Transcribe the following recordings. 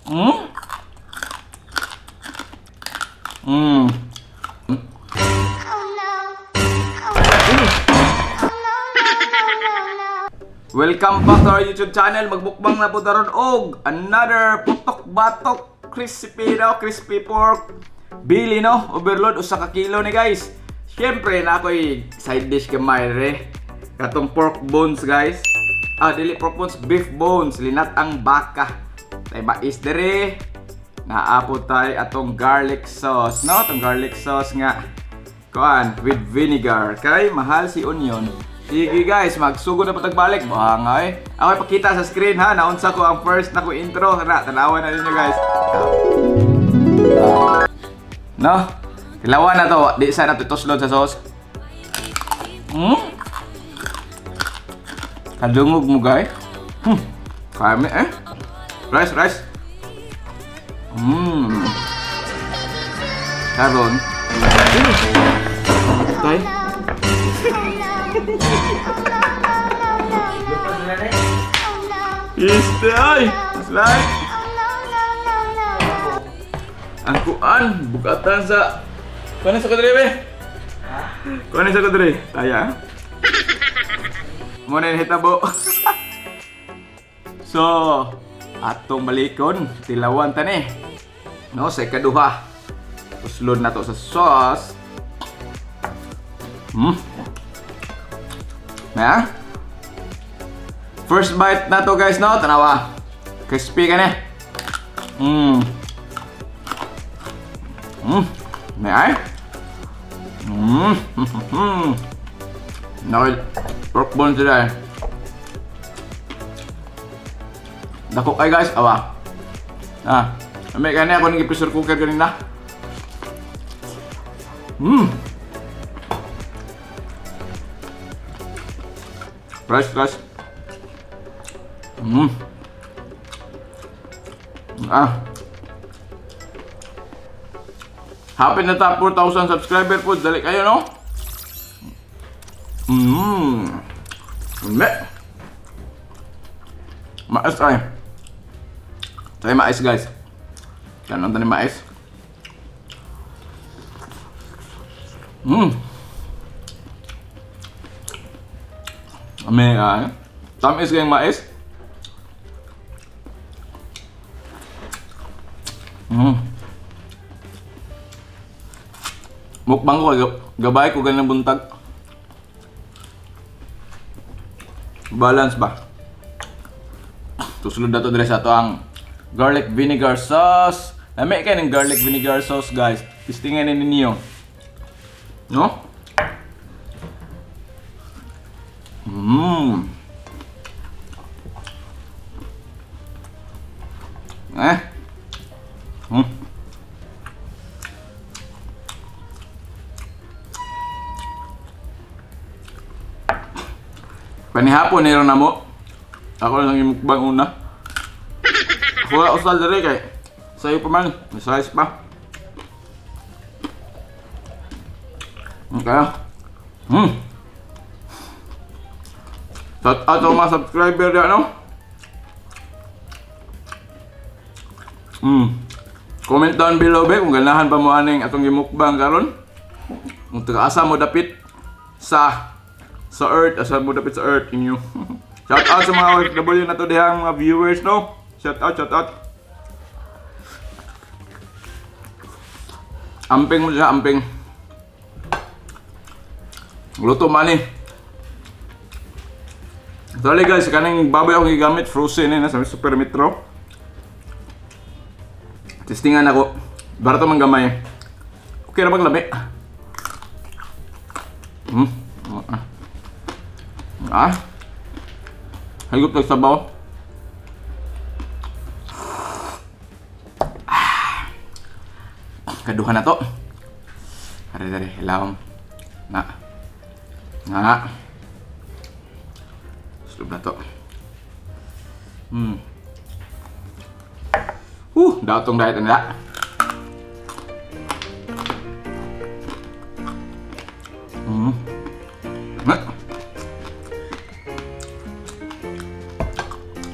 Oh no. Oh no. Oh no, no, no, no, no. Welcome back to our YouTube channel. Magmukbang na po taron og another putok batok crispy, no, crispy pork belly, no, overload, usa ka kilo ni, guys. Syempre na ako'y side dish gamay re. Katong pork bones, guys. Ah, dili pork bones, beef bones, linat-ang baka. Tay mais dere. Naa po tay atong garlic sauce, no? Atong garlic sauce nga kuan with vinegar kay mahal si onion. Sige guys, magsugod na po tag balik. Baka nga eh. Ako ipakita sa screen ha, naunsa ko ang first na ko intro. Na, tanawan na ninyo, guys. No? Tilawan na to, di sa na to tuslod sa sauce. Kadungog mo, guys. Kami eh. Rice, rice. Karon. Tay. Oh no. Oh no, no, no, no. Oh no. Este ay! Slide! Oh no, no, no, no. Ang kuan, bugatan sa... Kuan sa kudre, be? Kuan sa kudre? Taya. Muna yung hitabo. So, atong balikon, tilawan tani. No, sa ikaduha. Uslod na to sa sauce. Na? First bite na to, guys, no? Tanawa. Crispy ka na. May ay? Nakil, pork bone sila eh. Dako kay, guys, awa. Ah, may kani ako ng pressure cooker kanina. Rice, rice. Ah. Happy na ta 4,000 subscriber po. Dali kayo, no? Me. Mais ay. Tayo mais, guys. Kanon tani mais. Ame ay. Tamis kayong mais. Mukbang ko, gabay ko ganang buntag. Balance ba? Tusulod na to dire sa ato ang garlic vinegar sauce. Lami kay ng garlic vinegar sauce, guys. Testingan ni ninyo. No? Eh. Panihapon nero na mo. Ako lang yung mukbang una. Ako nga usal diri kay sayo pa man, may size pa. Okay. Shout out sa mga subscriber diyan, no? Comment down below be kung ganahan pa mo aning atong gimukbang karon. Kung taga-asa mo dapit sa Earth, asa mo dapit sa Earth inyo. Shout out sa mga OFW na to dihang mga viewers, no. Shout out, shout out. Amping mo siya, amping. Luto man eh. Sorry guys, kaning baboy akong gigamit, frozen eh, nasa Super Metro. Testingan ako. Barato man gamay. Okay ra bang lami? Ah. Higop tag sabaw. Ah. Kaduha na to. Are dere, hilawom. Na. Na. Sulod na to. Datong diet nila. Na.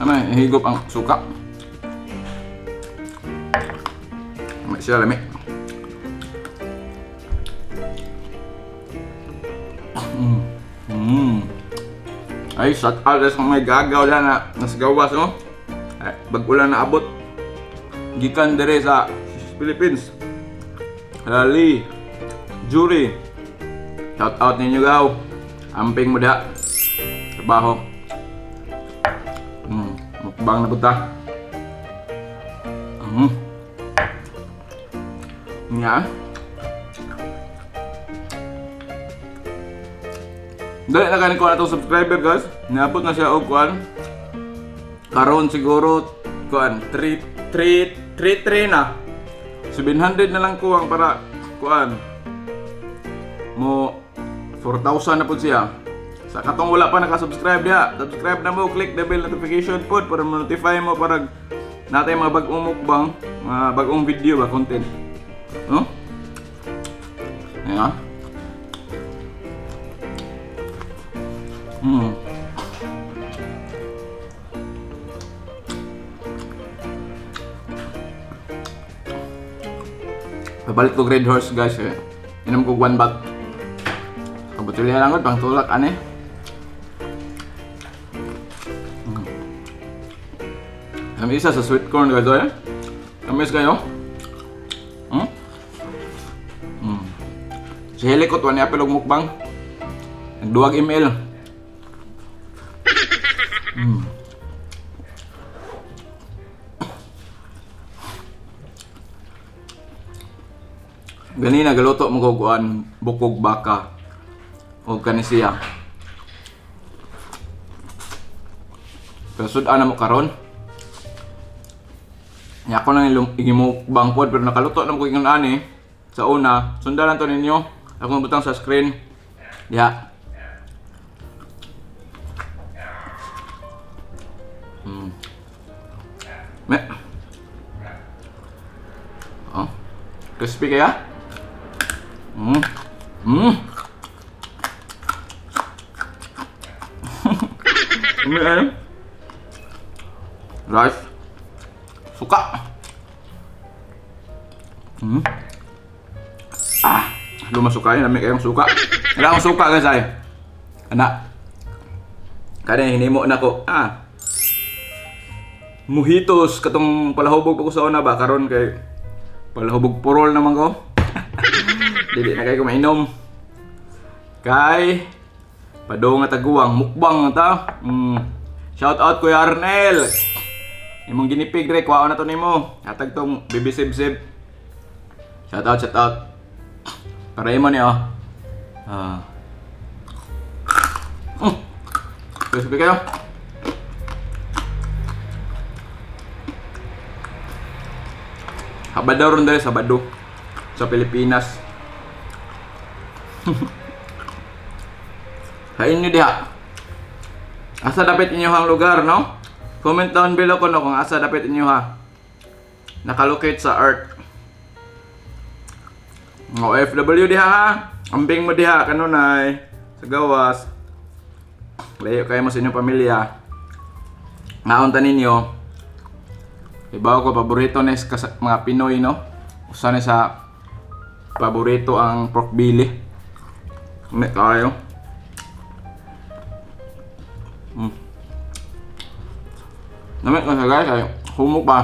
Ano, higop ang suka. Sila lami. Ay, shout out sa may gagaw dyan na nas gawas, no? Ay, bag-ulan na abot. Gikan dire sa Philippines. Lali, Jury. Shout out ninyo gaw. Amping mo da. Trabaho. Mukbang na punta. Nga. Dali na kanin ko na itong subscriber, guys. Niabot na siya og kuan. Karon siguro kuan 3 3 3 3 na. 700 na lang kuwang para kuan. Mo 4,000 na pud siya. Sa katong wala pa naka-subscribe diha, subscribe na mo, click the bell notification pod para ma-notify mo para natay mga bag-ong mukbang, mga bag-ong video ba content. No? Ayan. Pabalik ko Red Horse, guys, eh. Inom ko one bag. Kabutilya lang ko, pang tulak ane. Kami isa sa sweet corn, guys, eh. Kamis kayo. Si Helikot, wala niya apel og mukbang. Nagduwag email. Ganina galuto mo ko kuan bukog baka o kanisiya. Pero sud-an na mo karon. Nya ako nang igimukbang pod pero nakaluto na mo ko ingon ani sa una. Sundan lang to ninyo. Akong butang sa screen. Diha. Me. Oh. Crispy kaya? Eh. Rice. Suka. Ah, lumasuka yun. Lamig kayong suka. Wala akong suka, guys, ay. Ana. Kada hinimo na ko. Ah. Mojitos katong palahubog pa ko sa una ba karon kay palahubog purol naman ko. Dili na kay ko mainom. Kay padong nga taguwang mukbang nga ta. Shout out Kuya Arnel. Imong ginipig re kuhaon na to nimo. Hatag tong bibisib-sib. Shout out, shout out. Para imo ni oh. Ah. Crispy kayo. Habado ron dali, Sabado sa Pilipinas. Sa inyo diha. Asa dapat inyo ang lugar, no? Comment down below ko no kung asa dapat inyo ha. Nakalocate sa Earth. Mga OFW diha ha. Ambing mo diha kanunay sa gawas. Layo kayo mo sa inyong pamilya. Ngaon ta ninyo. Ibaw ko paborito ni sa mga Pinoy, no. Usa ni sa paborito ang pork belly. May kayo. Namit ko siya, guys, ay humok pa.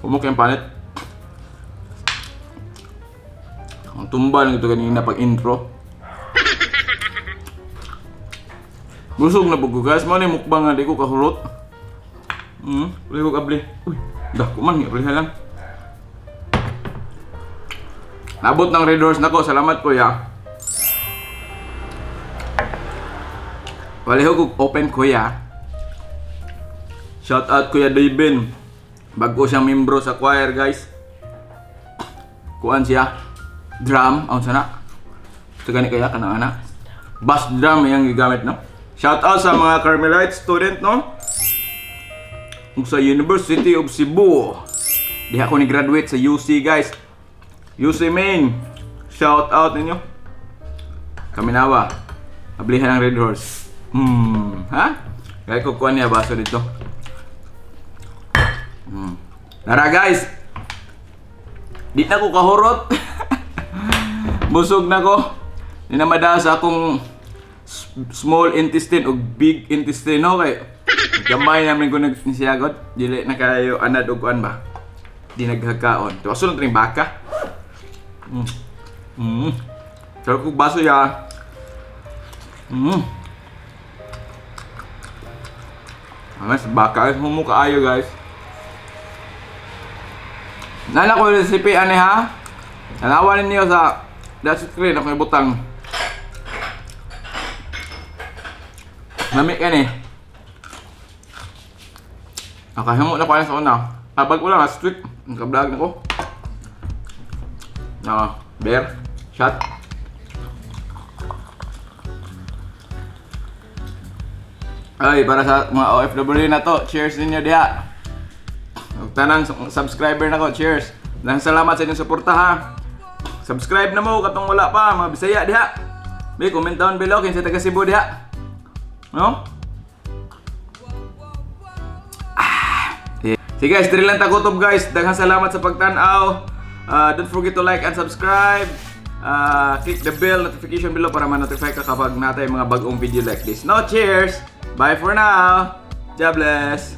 Humok yung panit. Ang tumba lang ito kanina pag intro. Busog na bugo, guys. Mo ni mukbang nga di ko kahurot. Uli ko kabli. Uy, dako man nga lang. Nabot ng Red Horse nako. Salamat, kuya. Palihog og open, kuya. Shout out Kuya Davin. Bago siyang membro sa choir, guys. Kuan siya. Drum, ang sana. Sa gani kaya kanang ana. Bass drum yung gigamit, no. Shout out sa mga Carmelite student, no. Ug sa University of Cebu. Diha ko ni graduate sa UC, guys. UC Main. Shout out ninyo. Kaminawa. Ablihan ng Red Horse. Ha? Kaya ko kuha niya baso dito. Nara, guys. Di na ko kahurot. Busog na ko. Di na madala sa akong small intestine o big intestine, no? Kay gamay namin ko nagsiyagot. Dili na kayo anad og kuan ba. Di naghagkaon. Tuwaso lang rin baka. Pero kung baso ya. Amas baka humo kaayo, guys. Nala ko recipe ani ha. Tanawan ninyo sa dash screen ako ibutang. Lami ka ni. Nakahimo na ko ani sa una. Habag ko lang, last week. Naka-vlog na ko. Na, bear, shot. Ay, para sa mga OFW na to, cheers ninyo diha. Ug tanang subscriber na ko, cheers. Daghang salamat sa inyong suporta ha. Subscribe na mo katong wala pa, mga Bisaya diha. Be, comment down below kinsa taga Cebu diha. No? Ah. Sige guys, diri lang tagutob, guys. Daghang salamat sa pagtan-aw. Don't forget to like and subscribe. Click the bell notification below para ma-notify ka kapag natay mga bagong video like this. No, cheers! Bye for now! God bless!